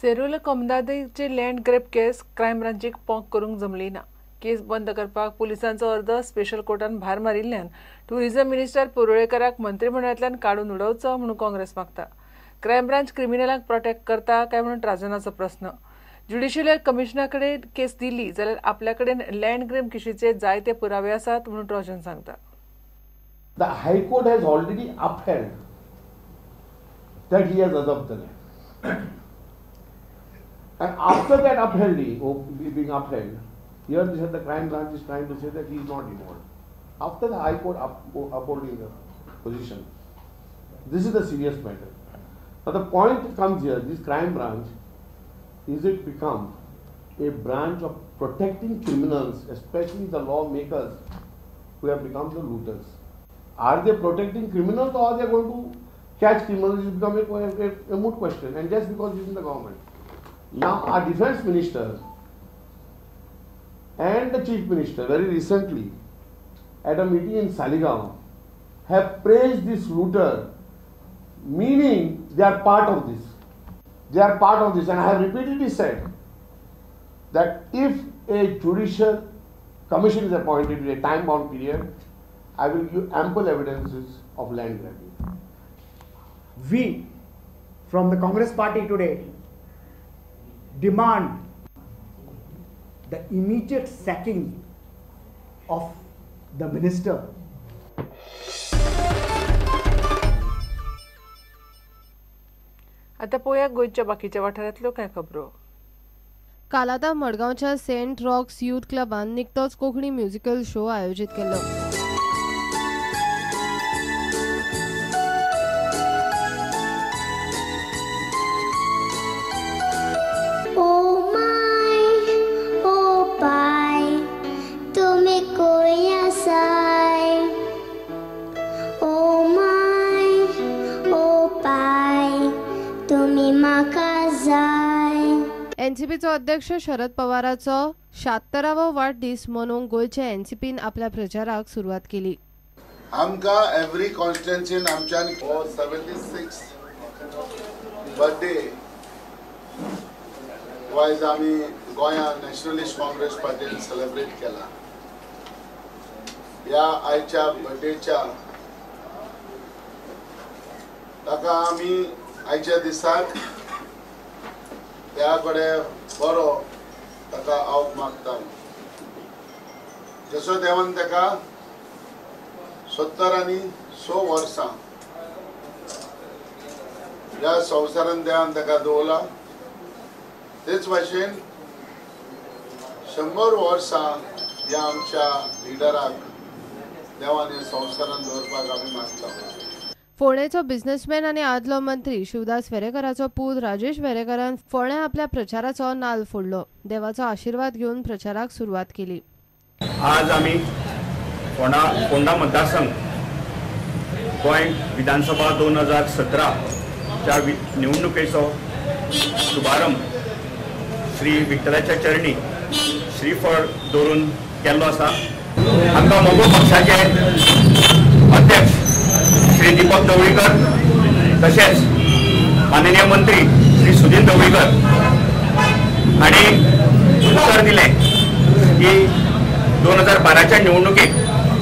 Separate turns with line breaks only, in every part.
सेरूल कोमदादीचे land grab केस crime ब्रांचीक पोंक करूंक जमली ना. केस बंद करपाक पुलिसांचो अर्ज स्पेशल कोर्टान भार मारिल्ल्यान टुरिझम मिनिस्टर परुळेकराक मंत्रिमंडळांतल्यान काडून उडोवचो म्हणून काँग्रेस मागता. क्रायम ब्रांच क्रिमिनलांक प्रोटेक्ट करता काय म्हणून ट्राजनाचो प्रस्न. ज्युडिशियल कमिशना कडेन केस दिली जाल्यार आपल्या कडेन लँड ग्रॅब केशीचे जायते पुरावे आसात म्हणून ट्रॉजन सांगता.
The High Court has already upheld that he has usurped the land. And after that upholding, or being upheld, here they said the crime branch is trying to say that he is not involved. After the High Court upholding the position, this is a serious matter. Now the point comes here, this crime branch, is it become a branch of protecting criminals, especially the lawmakers who have become the looters. Are they protecting criminals or are they going to catch criminals? It's become a moot question, and just because he's in the government. Now our defense minister and the chief minister very recently at a meeting in Saligaon have praised this looter, meaning they are part of this. They are part of this, and I have repeatedly said that if a judicial commission is appointed with a time-bound period, I will give ample evidences of land grabbing.
We from the Congress party today demand the immediate sacking of the minister.
आता पोया गोंयच्या बाकीच्या वाठारांतल्यो कांय खबरो.
काल आतां मडगांवच्या Saint rocks youth क्लबान निकतोच कोंकणी म्युझिकल शो आयोजीत केल्लो. एनसीपीचो अध्यक्ष शरद पवाराचो 76वो वाडदीस मनोवंक गोंयचे एनसीपीन आपल्या प्रचाराक सुरवात केली.
आमकां एवरी कॉन्स्टिट्युएन्सीन आमच्यान 76 बर्थडे वायज आमी गोंया नॅशनलिस्ट काँग्रेस पार्टीन सेलिब्रेट केला. ह्या आयच्या बर्थडेच्या ताका आमी आयच्या दिसाक त्या कडेन बरो ताका आवक मागता. जसो देवान ताका 76 वर्सां ह्या संवसारान देवान ताका दवरला, तेच भाशेन 100 वर्सां ह्या आमच्या लिडराक देवान ह्या संवसारान दवरपाक आमी मागता.
फोंडेचो बिझनेसमॅन आनी आदलो मंत्री शिवदास वेरेकराचो पूत राजेश वेरेकरान फोंड्या आपल्या प्रचाराचो नाल फोडलो. देवाचो आशिर्वाद घेवन प्रचाराक सुरवात केली.
आज आमी फोंडा मतदारसंघ गोंय विधानसभा 2017च्या निवडणुकेचो शुभारंभ श्री विठ्ठलाच्या चरणी श्रीफळ दवरून केल्लो आसा. आमकां मगो पक्षाचे अध्यक्ष श्री दीपक ढवळीकर तशेंच माननीय मंत्री श्री सुधीर ढवळीकर हांणी उतर दिलें की 2012च्या निवडणुकेक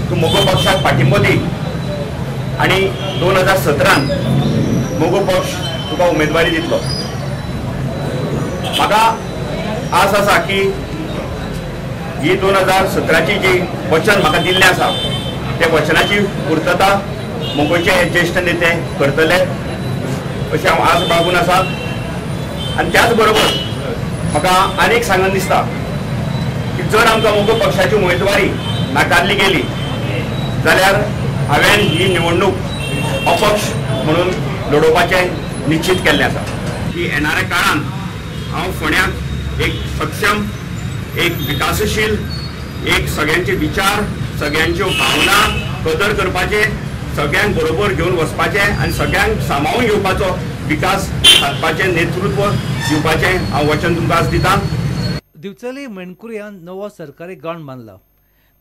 तूं मगो पक्षाक पाठिंबो दी आनी 2017 मगो पक्ष तुका उमेदवारी दितलो. म्हाका आस आसा की ही 2017ची जी वचन म्हाका दिल्लें आसा त्या वचनाची पुर्तता मगोचे ज्येश्ठ नेते करतले अशें हांव आस बाळगून आसा. आनी त्याच बरोबर म्हाका आनीक सांगन दिसता की जर आमकां मगो पक्षाची उमेदवारी नाकारली गेली जाल्यार हांवें ही निवडणूक अपक्ष म्हणून लडोवपाचें निश्चित केल्लें आसा. की येणाऱ्या काळांत हांव फोंड्याक एक सक्षम, एक विकासशील, एक सगळ्यांचे विचार, सगळ्यांच्यो भावना कदर करपाचें, सगळ्यांक बरोबर घेवन वचपाचें आनी सगळ्यांक सामावून घेवपाचो विकास सादपाचें नेतृत्व दिवपाचें हांव वचन तुमकां आज दितां.
दिवचले मेणकुर्यान नवो सरकारी ग्रावंड बांदला.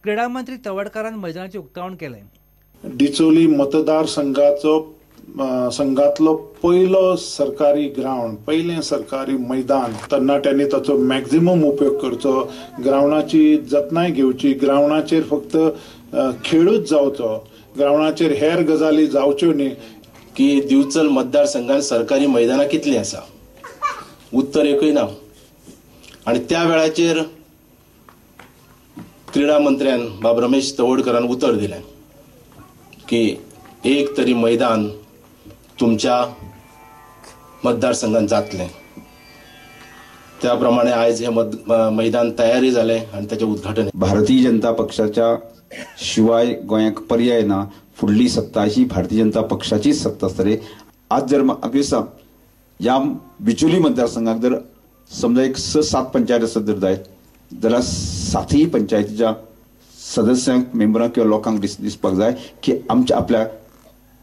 क्रीडा मंत्री तवडकारान मैदानाचें उक्तावण केलें.
डिचोली मतदारसंघाचो
संघातलो पयलो सरकारी ग्रावंड, पयलें सरकारी मैदान. तरणाट्यांनी ताचो मॅक्झिमम उपयोग करचो, ग्रावंडाची जतनाय घेवची, ग्रावंडाचेर फक्त खेळूच जावचो, ग्रावंडाचेर हेर गजाली जावच्यो न्ही.
की दिवचल मतदारसंघात सरकारी मैदानां कितलीं आसा, उत्तर एकूय ना. आनी त्या वेळाचेर क्रीडा मंत्र्यान बाब रमेश तवडकरान उतर दिलें की एक तरी मैदान तुमच्या मतदारसंघात जातलें. त्या प्रमाणे आयज हे मैदान तयारी जालें आनी ताचें उद्घाटन.
भारतीय जनता पक्षाच्या शिवाय गोंयाक पर्याय ना. फुडली सत्ता ही भारतीय जनता पक्षाचीच सत्ता आसतली. आज जर म्हाका दिसता ह्या बिचोली मतदारसंघाक जर समजा एक 6-7 पंचायत आसत जर जायत जाल्यार 7 पंचायतीच्या सदस्यांक, मेंबरांक किंवा लोकांक दिसपाक जाय की आमच्या आपल्या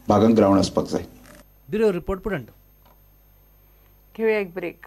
भागांक ग्रावंड आसपाक जाय.
Bureau report, Prudent.
घेऊया एक ब्रेक.